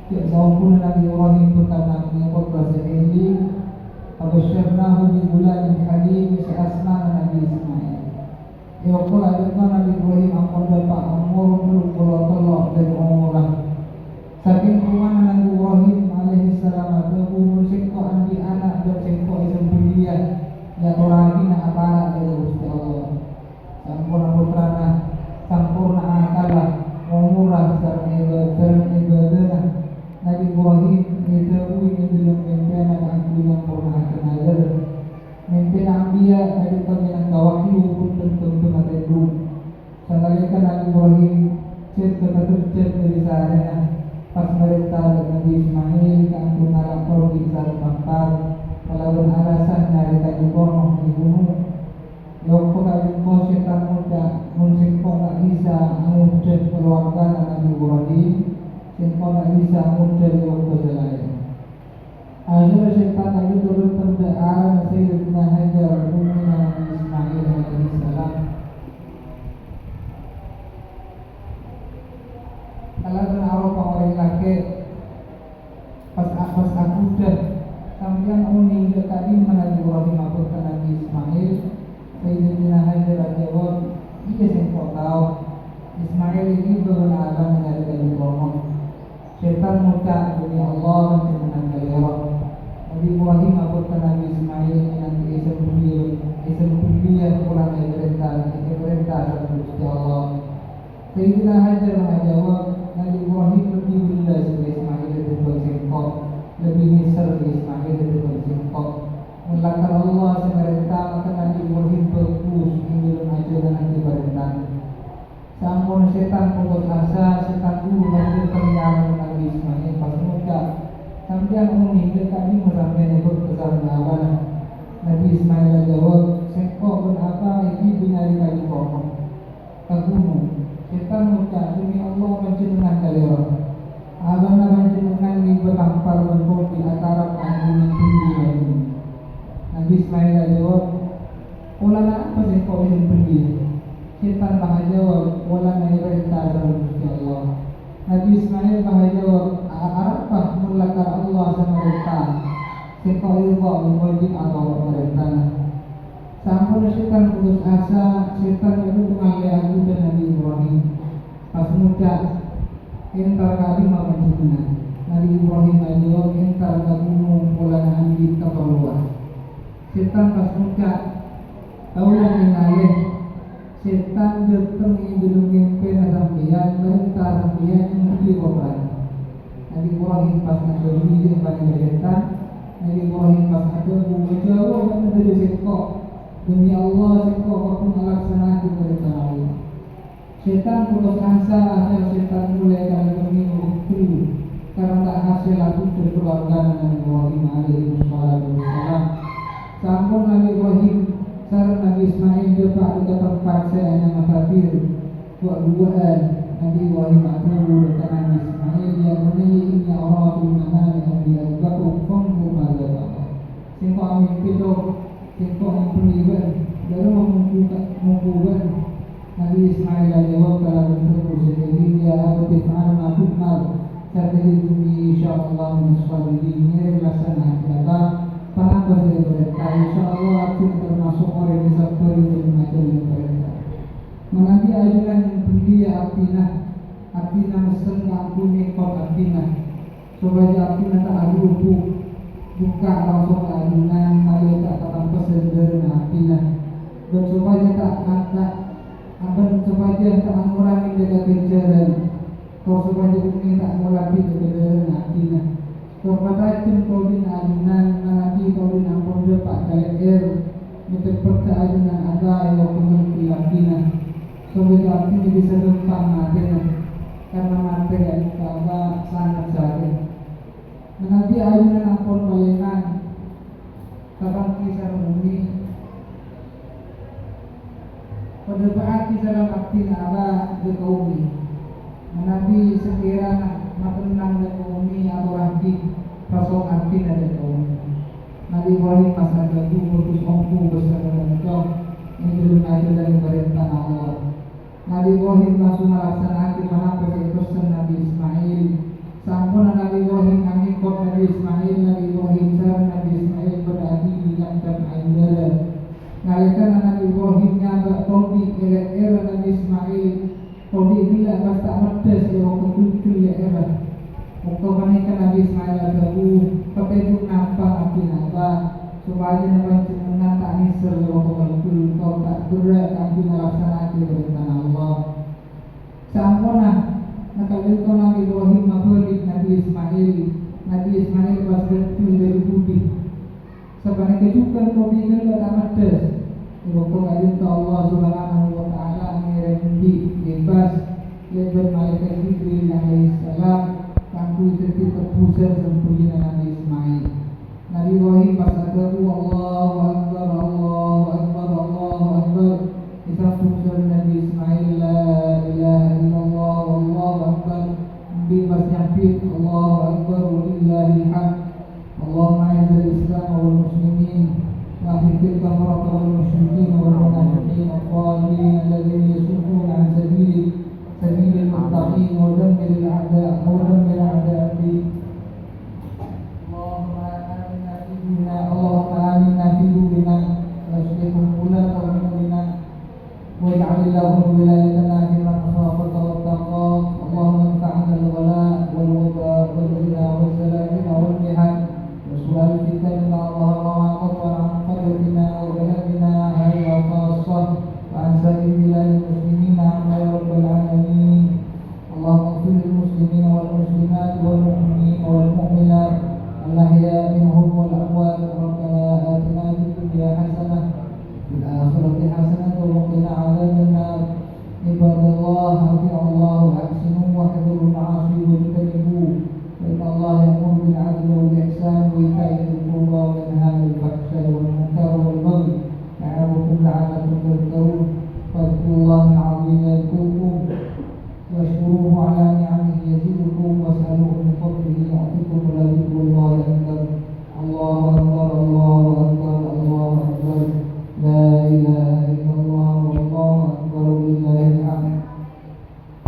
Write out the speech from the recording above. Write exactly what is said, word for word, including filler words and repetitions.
Saompona Nabi Ibrahim bhâkal nangèngè pottra sè èngghi, "Fabasysyarnahu bi ghulamin halim," sè asmana Nabi Ismail. È bâkto ka'dinto Nabi Ibrahim ampon dâpa' omor tello polo tello' dhâri omorra. Sakèng towana Nabi Ibrahim alaihissalam adhâbu, "Mon sèngko' andi' ana' bân sèngko' èsembelliyâ, èatorraghina apara' dhâri Ghustè Allah." Samporna pottrana, samporna akalla, omorra, sareng èbâ-, sareng èbâdâna, Nabi Ibrahim èdhâbuwi è dhâlem mèmpèna kaangghuy nyamporna'aghi nadhâr. Mèmpèna anbiya' ka'dinto mènangka wahyu, bhunten kembhângnga tèdhung. Sakalèka Nabi Ibrahim jhât ka takerjhât dhâri sarèna, pas marènta Nabi Ismail kaangghuy ngala' torghi' sareng pampar, kalabân alasan nyarè kaju tono è ghunong. È bâkto ka'dinto sètan ngoca', "Mon sèngko' ta' bisa amodâ kalowargana Nabi Ibrahim, sèngko' ta' bisa amodâ è bâkto sè laèn." Akhèrra sètan ka'dinto dâteng dâ' arana Sayyidatina Hajar, ummina Nabi Ismail alaihissalam. Kalabân aropa orèng lakè', pas a-, pas aghudhâ, "Sampèyan onèng dâ' ka'dimma Nabi Ibrahim abhâkta Nabi Ismail?" Sayyidatina Hajar ajâwâb, "Iyâ, sèngko' tao. Ismail èghibâ bân abana nyarè kaju tono." Sètan ngoca', "Demi Allah, panjhennengngan kalèro. Nabi Ibrahim abhâkta Nabi Ismail mènangka èsembelliyâ, èsembelliyâ polana èparènta, èparènta sareng Ghustè Allah." Sayyidatina Hajar ajâwâb, "Nabi Ibrahim lebbi bellas ka Ismail ètèmbhâng sèngko', lebbi nèser ka Ismail ètèmbhâng sèngko'. Mon lakar Allah sè marènta, maka Nabi Ibrahim bhâghus è dhâlem ajhâlannaghi parèntana." Saamponna sètan potos asa, sètan ghuru pas dâteng nyarana Nabi Ismail, pas ngoca', "Sampèyan onèng dâ' ka'dimma sampèyan èbhâkta sareng abana?" Nabi Ismail ajâwâb, "Sèngko' bân aba èghibâ nyarè kaju tono." Ka ghunong. Sètan ngoca', "Demi Allah, panjhennengngan kalèro. Abana panjhennengngan ngibâ pampar bân kombi' atarep kaangghuy nyembelliyâ bâ'na." Nabi Ismail ajâwâb, "Polana apa sèngko' èsembelliyâ?" Sètan pas ajâwâb, "Polana èparènta sareng Ghustè Allah." Nabi Ismail pas ajâwâb, "A-, arapa mon lakar Allah sè marènta? Sèngko' èkowa mon wajib atoro' parèntana." Saamponna sètan potos asa, sètan èburu ngalè aghudhâ Nabi Ibrahim. Pas ngoca', "Entar ka'dimma panjhennengngan?" Nabi Ibrahim ajâwâb, "Entar ka ghunong polana andi' kaparlowan." Sètan pas ngoca', "Kaulâ nèngalè. Sètan dâteng è dhâlem mèmpèna sampèyan, marènta sampèyan nyembelliyâ pottrana." Nabi Ibrahim pas ngaghâbây jhâ' panèka sètan. Nabi Ibrahim pas adhâbu, "Jhâuwâ bâ'na dhâri sèngko'. Demi Allah, sèngko' pagghun alaksana'aghi parèntana Allah." Sètan potos asa, akhèr sètan molè ka lèbât minggu tello', karna ta' hasèl aghudhâ kalowargana Nabi Ibrahim alaihi wassalatu wassalam. Saampon Nabi Ibrahim sareng Nabi Ismail dâpa' ka tempat sè anyama Tabir, wa-, duwâ'ân, Nabi Ibrahim adhâbu ka Nabi Ismail, "Ya bunayya, inni ara fil manami anni azbahuk fanzur madza tara." Sèngko' amimpi, Cong. Sèngko' ngèmbelli bâ'na. Bâ'na mon mongghu ka-, mongghu bâ'na. Nabi Ismail ajâwâb kalabân terro sè dhâddhi, "Ya abati if'al ma tu'mar, satajiduni insyaallah minas sabirin." Ngèrèng laksana'aghi apa, ponapa sè èparènta. Insyaallah, abdhina tamaso' orèng sè sabbhâr è dhâlem ajhâlân parènta. Manabi ajunan ngèmbelli abdhina, abdhina messen kaangghuy nèkot abdhina. Sopajâ abdhina ta' arubu, bukka' langsung ka ajunan, marè ta' tatampa sèndhârânna abdhina. Bân sopajâ ta' angka', bân sopajâ ta' angorangè dâ' kakènjhârân, tor sopajâ bhumè ta' ngoladi dâ' kadhârânna abdhina. Tor patajem todhina ajunan, manabi todhina ampon dâpa' ka lè'èr, mètèpètta ajunan aba è bâkto mènggi abdhina. Sopajâ abdhina bisa ghâmpang matèna, karna matè è bâkto aba sanget sakè'. Manabi ajunan ampon palèman, ka pangghi sareng Ummi, padâpa'aghi salam abdhina aba dâ' ka Ummi. Manabi sakèrana matennang dâ' ka Ummi, atorraghi rassong abdhina dâ' ka Ummi. Nabi Ibrahim pas adhâbu, "Bhâghus ongghu pèssèna, Cong, è dhâlem ajhâlân parèntana Allah." Nabi Ibrahim langsung ngalaksana'aghi ponapa sè èpèssen Nabi Ismail. Saamponna Nabi Nalèkana Nabbhi Ibrahim nyabâ' todhi' è lè'èrra Nabbhi Ismail, todhi' ghellâ' pas ta' meddhâs è bâkto ghulghul lè'èrra. Bâkto panèka Nabbhi Ismail adhâbu, "Patèdung napa abdhina, Bâ, sopajâ panjhennengngan ta' nèser è bâkto ghulghul, tor ta' berrâ' kaangghuy ngalaksana'aghi parèntana Allah." Saamponna nakaleto Nabbhi Ibrahim mabâli' Nabbhi Ismail, Nabbhi Ismail pas ghâddhu dhâri budi. Sapanèka jhughân todhi' ghellâ' ta' meddhâs. È bâkto ka'dinto Allah Subhanahu wa Ta'ala ngèrèm bi' bebas lèbât Malaèkat Jibril alaihissalam kaangghuy dhâddhi tebbhusân sambhâjâna Nabbhi Ismail. Nabbhi Ibrahim pas adhâbu, "Allahu Akbar, Allahu Akbar, Allahu Akbar." Èsambhung sareng Nabbhi Ismail, "La ilaha illallah, Allahu Akbar." Nabbhi pas nyambit, "Allahu Akbar, walillahil hamd." اللهم أعز الإسلام والمسلمين، وأذل الكفرة والمشركين والمنافقين الضالين الذين يصدون عن سبيلك، سبيل المتقين، ودمر الأعداء، ودمر أعداء الدين. اللهم آمنا في ديننا، اللهم آمنا في ديننا، وأصلح ولاة أمورنا. واجعل اللهم ولايتنا في من خافك واتقاك. اللهم ادفع عنا الغلاء والوباء والزنا والزلازل والمحن وسوء الفتن ما ظهر وما بطن عن قريتنا وبلدنا هذا خاصة، وعن سائر بلاد المسلمين عامة يا رب العالمين. اللهم اغفر للمسلمين والمسلمات والمؤمنين والمؤمنات الأحياء منهم والأموات. ربنا آتنا في الدنيا حسنة وفي الآخرة حسنة وقنا عذاب النار. عباد الله، أطيعوا الله وأحسنوا واحذروا المعاصي واجتنبوا، فإن الله يأمر بالعدل والإحسان وإيتاء ذي القربى وينهى عن الفحشاء والمنكر والبغي يعظكم لعلكم تذكرون. فاذكروا الله العظيم يذكركم واشكروه على نعمه يزدكم واسألوه من فضله يعطكم ولذكر الله أكبر. الله أكبر، الله